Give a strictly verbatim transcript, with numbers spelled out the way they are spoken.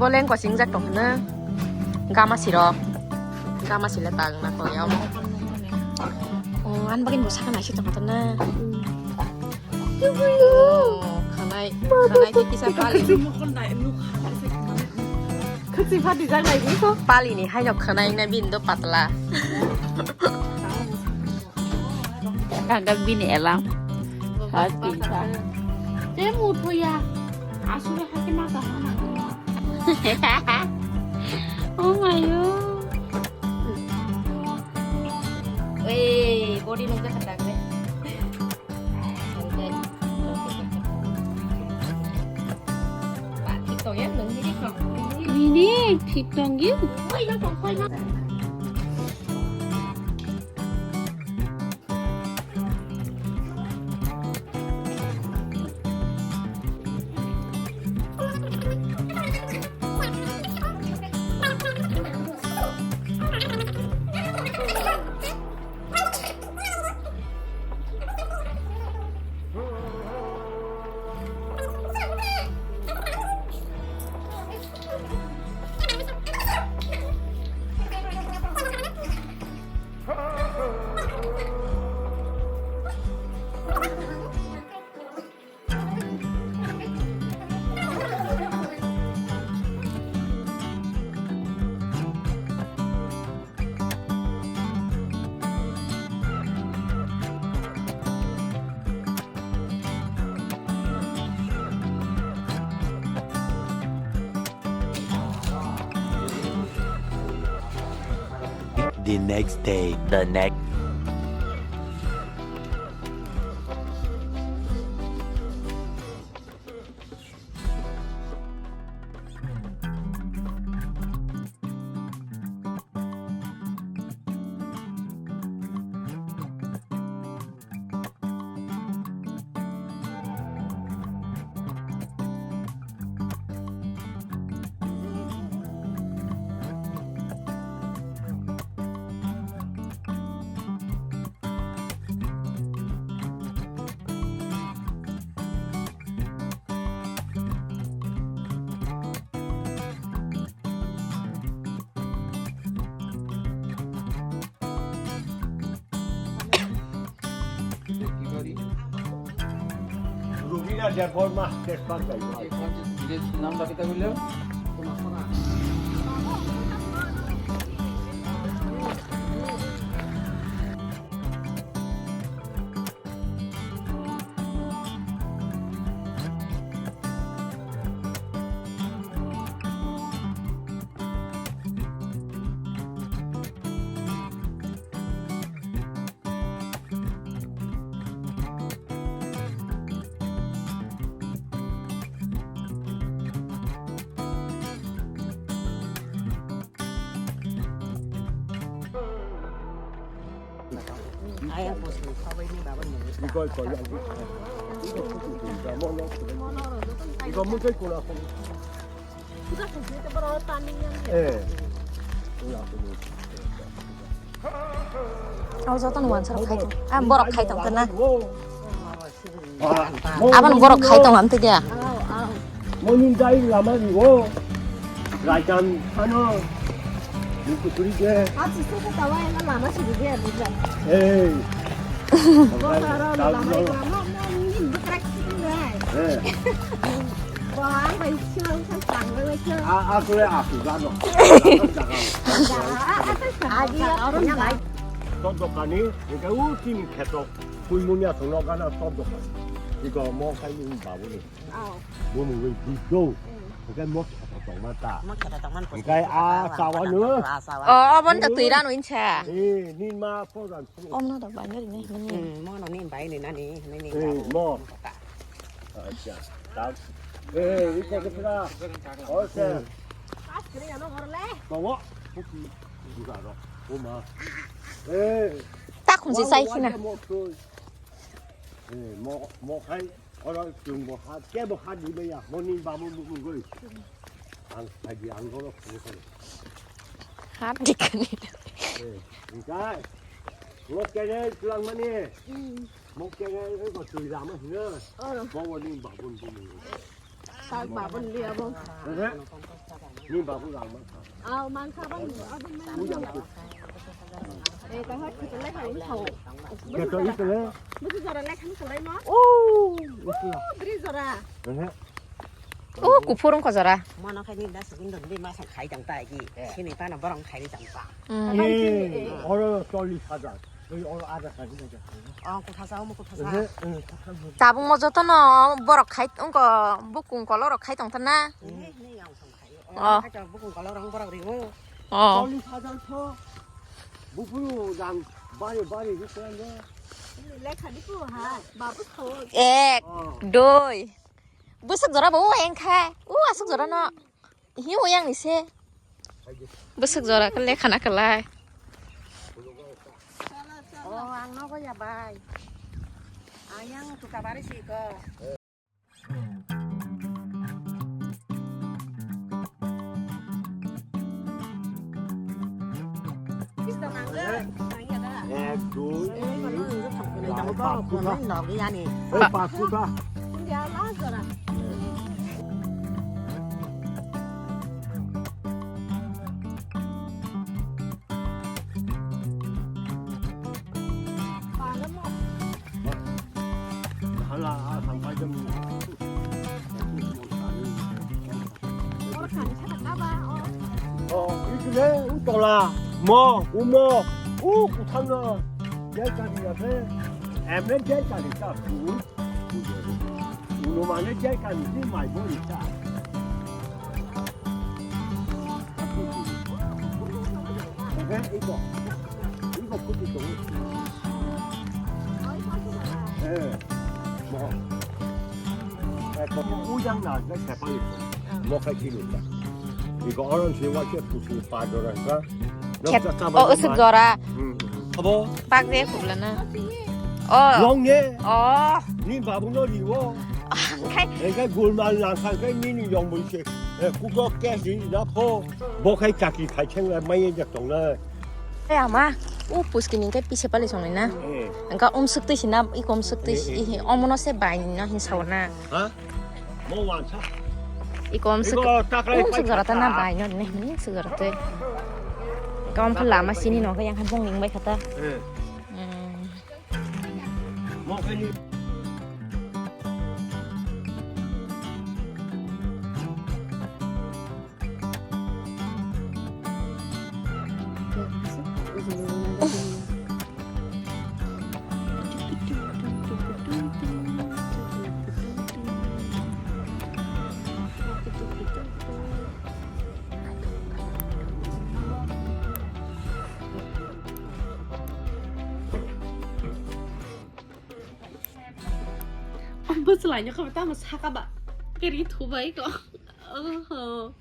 Bo leng koching jak tong hwnna. Gama sirok. Gama sile tang na ko yam. Oh, an bagin bo sakha naisi tong hwnna. Oh, khanai, khanai khe kisa pali. Khasi phati jak lai ni ko. Pali ni haino khanai na bin do patla. Kagak bini elam. Hot pizza. Te muthoya. Asure hake mata hana. Oh my god. Wei, body nungkha khatak le. Ba, thik tong ya, nung ni thik tong. Ini thik tong ya. Wei, nung tong koi na. The next day. The next. Rubina Debbarma, Tezpur jaibo. Eh. Abo jotono wansaro khai tong. Ah, borok khai tong khe na. Aboni borok khai tong amtwi dia. Monin dai lama ni o. Raitan ano. Ni kuturi de. Achi se ko tawa ena lama si de ya buja. Eh. Bo tara lama lama ni bukrak si de. Eh. Bo ang bai si ang sa sang bai bai. A a kule a ku ga no. Agi ya orang bai. To dokani, eka u tini kheto. Kuimuni asong no gana to dokani. Iko mo kai ni babu ni. Aw. Bo mungwi bujjo. Hwnkhe mo kheto tongma ta. Mo kheto tongma ni. Hwnkhe a sawa no. A sawa. O, obon to twi rano insa. Eh, ni ma program. Om no dok bani ri ni, ni. Hmm, mo no ni bai ni nani, ni ni. Eh, mo. Acha. Tak. Eh, iko ke pura. O se. Pas kri ano horle. Bawa. Buka ro. O ma. Eh. Tak khum si sai khina. Mo to. Eh, mo, mo khai. Oro chwng bo ha, kebo ha di maya, moni babu bu bu goi. Ang phaidi ang goro phone kore. Ha di kani. Eh, engkai. Mo kene tulang mani. Hmm. Mo kene ko tui lama hino. Oh. Mo wani babun bu bu. Tak babun dia bo. Eh. Ni babu rang man. Aw, man kha bang. Ujang tu. Eh, tang ha khitole kha ni thau. Keto itole. Busu jora le khan kalai ma. Oh, isi. Dri jora. Eh. Oh, kuphur wngkha jora. Mano khai ni das bin don de ma sa khai jang ta gi. Eh. Sini pa na borong khai jang ta. Mm. Eh, oro chollish hajar. Oi, oro ada khai jang ta. Oh, kotha sa, omo kotha sa. Eh, eh, kotha sa. Tabuk mo joto no borok khai wngkha, bukung kolorok khai tong thana. Eh, ne yang sang khai. Oh. Khai ta bukung kolorok borok ri o. Oh. Chollish hajar tho. Bupuru jang bari bari ri ko ando. Lekha di ko ha, babu tho. Ek, oh. Dui. Bwswk jora bo o engkha. O aswk jora no. Hi o yang ni se. Bwswk jora khe lekha na kwlai. O ang nogo ya bai. Ang yang tuka bari si ko. Ek, dui, tin, char, pach, chota. Ei, pach, chota. Oh, ikile, u tola, mo, u mo, u kuthang no, jai kari ya phe, emre jai kari ta, u, u, u no mane jai kari ni mai bo ni ta. Eh, iko. Iko kuti to. Eh, mo. Eh, ko ujang na, na siapa itu? Mo kai kilo ta. Iko orang sih wajib kusi padora ka. Khet, oh, usuk jora. Hmm. Abo? Pak de kubla na. Oh. Long ye. Oh. Ni babu no riwo. Kai. Engkai gulmal lang kai ni ni yong bui se. Eh, kudo kes di na pho. Bo khai chakri khai cheng la mai ye jak tong na. Eh, ama, u puski ni kai pise pali song na. Eh. Engka um suk twi sina, i kom suk twi, eh, eh, i hi, omono se bai ni no hin saw na. Ha? Mo wan sa. I kom suk, iko taklai um suk pai jora ta na kata. Bai no ne, hin suk jora twi. Engka om kha lama sini no, yang khan bong ning bai khata. Eh. Hmm. Bwswlaino khe tamo saka ba keri thubai ko. Oho.